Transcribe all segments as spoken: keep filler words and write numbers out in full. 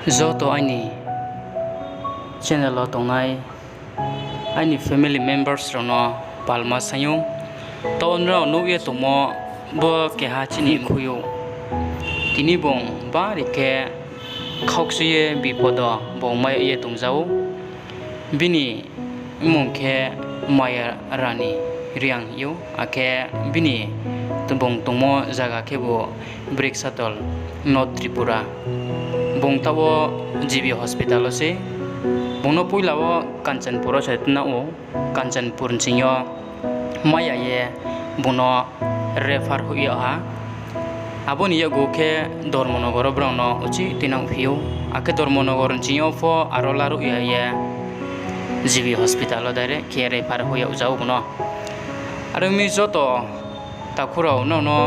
Joto aini channel wo tongnai aini family members rao no palma saing ou. Taoh nrao nuh ye tongmo bo keha chini khui ou. Tini bung bari khe khaukchu ye bipodo bung mai ye tongja ou. Bini mmung khe Maya Rani Reang hing ou, akhe bini bung tongmo zaga khebu Briksatal, North Tripura. Bung taoh wo G B hospital wo sei. Bung no poila wo Kanchanpur wo se tnang ou. Kanchanpur nching yo maya ye bung no refer hoih yag ha. Abo ni yakgu khe Dharmanagar wo brao no uchih tuinang phi ou. Akhe Dharmanagar nching yo pho aro laruh ya ye G B hospital wo direct khe refer hoih yag ja ou bung no. Are ong mi joto takhu rao, nrao no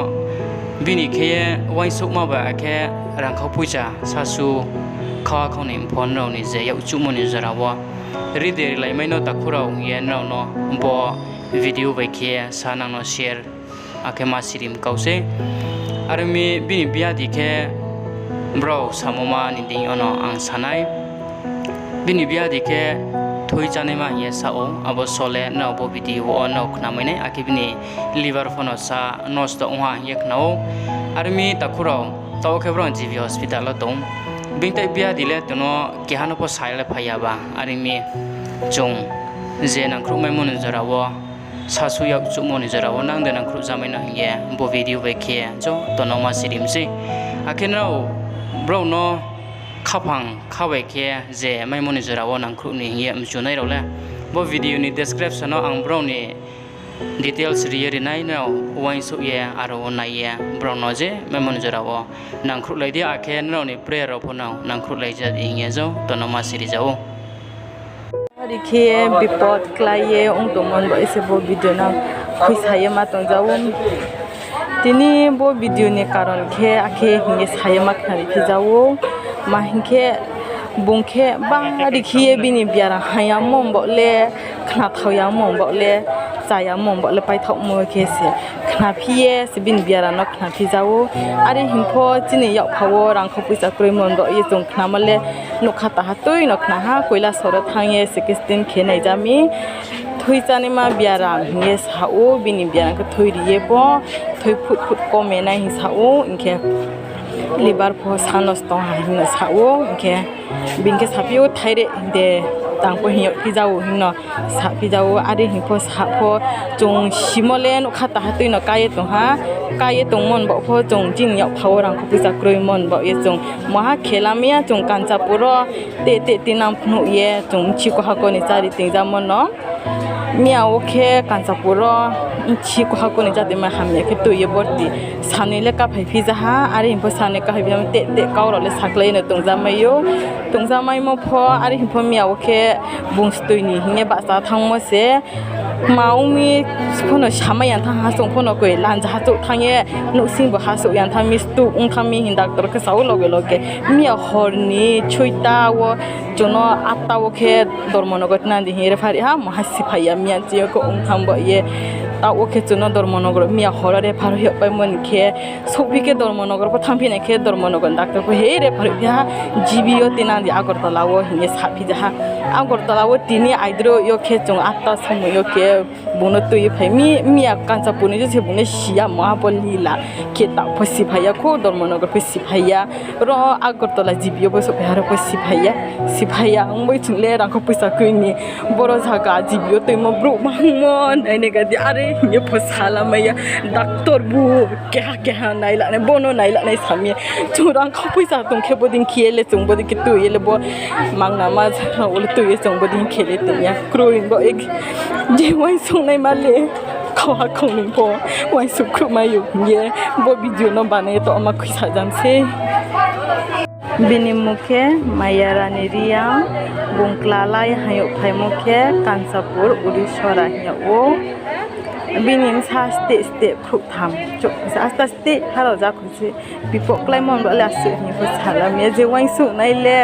bini khe ye uaingsouhma bai akhe rangkhau poicha sasu khawa khau ni pho nrao ni je yakchuhmo ni jora wo ride rilaimai no takhu rao hing ye nrao no bo video bai khe sa nang no share akhe ma sirim kau sei. Are ong mi bini biadi khe brao samoma ni deing yo no ang sa nai. Bini biadi khe thui chánaima hing ye sa ou, abo sole nrao bo video wo nrao khnamai nai, akhe bini liver pho no sa nosto ong ha hing ye khna ou. Are ong mi takhu rao, taoh khe brao G B hospital wo tong. Bini tai biadi le tong no keha no pho sa le phai ya ba, are ong mi chung je nangkhruhmaimo ni jora wo, sasu yakchuhmo ni jora wo nang de nangkhruh jamai no hing ye bo video bai khe joto no ma sirim sei. Akhe nrao brao no khaphang kha bai khe je maimo ni jora wo nangkhruh ni hing ye mchunai rao le, bo video ni description wo ang brao ni details ri ye ri nai, nrao uaingsouh ye aro wo nai ye brao no je maimo ni jora wo nangkhruhlai di, akhe nrao ni prayer rao pho no nangkhruhlai ja di hing ye joto no ma siri ja ou. Are khe bipot klái ye ong tongmo ni baoh ye se bo video no khuisa ye ma tong ja ou. Tini bo video ni karon khe akhe hing ye sa ye ma khnari phi ja ou. Ma hing khe, bung khe bari khe ye bini biaram haing yamo baoh le, khnathao yamo baoh le, chá yamo baoh le paithaohmo khe se khna phi ye se bini biaram no khna phi ja ou. Are hing pho chini yakpha wo rangkhau poicha kroimo ni baoh ye chung khnamo le nougkha taha tui no khna ha, Koilasor wo thanng ye sixteen khe naija mi. Thui chánaima biaram hing ye sa ou, bini biaram khe thui ri ye pho, thui phut phut kome nai hing sa ou, hing khe liver pho sa nosto ha hing no sa ou, hing khe bini khe saphi ou thaire de tang pho hing yag phi ja ou hing no saphi ja ou. Are hing pho sa pho chung simo le nougkha taha tui no ká ye tong ha, ká ye tongmo ni baoh pho chung chini yakpha wo rangkhau poicha kroimo ni baoh ye chung maha khe lamai ya, chung Kanchanpur wo te te tinang phnuh ye chung bchi kuhako ni chári tingjamo no. Miya wo khe Kanchanpur wo bchi kuhako ni chári ma hamya khe tui ye borti sanoi le káphai phi ja ha, are hing pho sanoi káphai phi ha, te te kau rao le saklai no tongjamai ou. Tongjamaimo pho, are hing pho miya wo khe bung stoi ni hing ye bahcha thanngmo se. Ma ong mi pho no samai ya thanng ha, chung pho no koi lanja hachouh thanng ye, nouhsing bo hachouh ya thanng mi, stroke ong thanng mi hing doctor khe sa ou loge loge. Miya hor ni soita wo chung no atta wo khe Dharmanagar nang di hing ye refer ha, maha siphai ya miya chini yo khe ong thanng bo ye. Taoh wo khe chung no Dharmanagar miya hor wo refer hoihpaimo ni khe, souhphi khe Dharmanagar pho thanngphi nai khe Dharmanagar ni doctor pho he refer phi ha, G B yo tinang di Agartala wo hing ye saphi ja ha. Agartala wo tini aidroih yo khe chung atta somoi yo khe bung no tui ye phai mi, miya Kanchanpur ni je se bung no si ya mo, abo lila khe taoh pho siphai ya khou, Dharmanagar pho siphai ya. Ro Agartala G B yo pho souhphai ha, ro pho siphai ya. Siphai ya ong bai chung le rangkhau poicha kroi ni boro zaga G B yo tuimo brouh bangmo nainai ga di, are hing ye pho salamai ya. Doctor bu keha keha nailanai, bo no nailanai sa mi. Chung rangkhau poicha tong khe bodei khe ye le chung bodei khe tui ye le bo mangnama zaga wo le tui ye chung bodei khe le tong ya. Kroi bo ek je uaingsouhnaima le khauha khaunoi pho uaingsouh khruhmai ou hing ye bo video no banai ye tongma khuisa jam sei. Bini mmung khe Maya Rani Reang, bung klalai haing yag phaimo khe Kanchanpur, Urisora hing yag ou. Bini bsa steh steh khrouhtham, asta steh harao ja kho se, bipoh kláimo ni baoh le asuh hing pho salamai ya, je uaingsouhnai le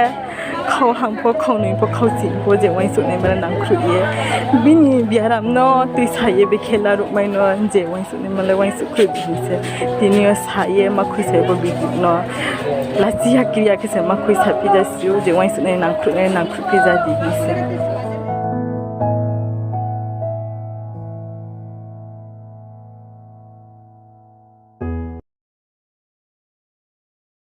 khauha pho, khaunoi pho, khauchi pho, je uaingsouhnaima le nangkhruh ye. Bini biaram no tuisa ye bekhe laruhmai no je uaingsouhnaima le uaingsouh khruh di hing se. Tini yo sa ye ma khuisa ye bo video no Lachi ya kri ya khe se ma khui saphi ja si ou, je uaingsouh nai nangkhruh nai nangkhruh phi ja di hing se.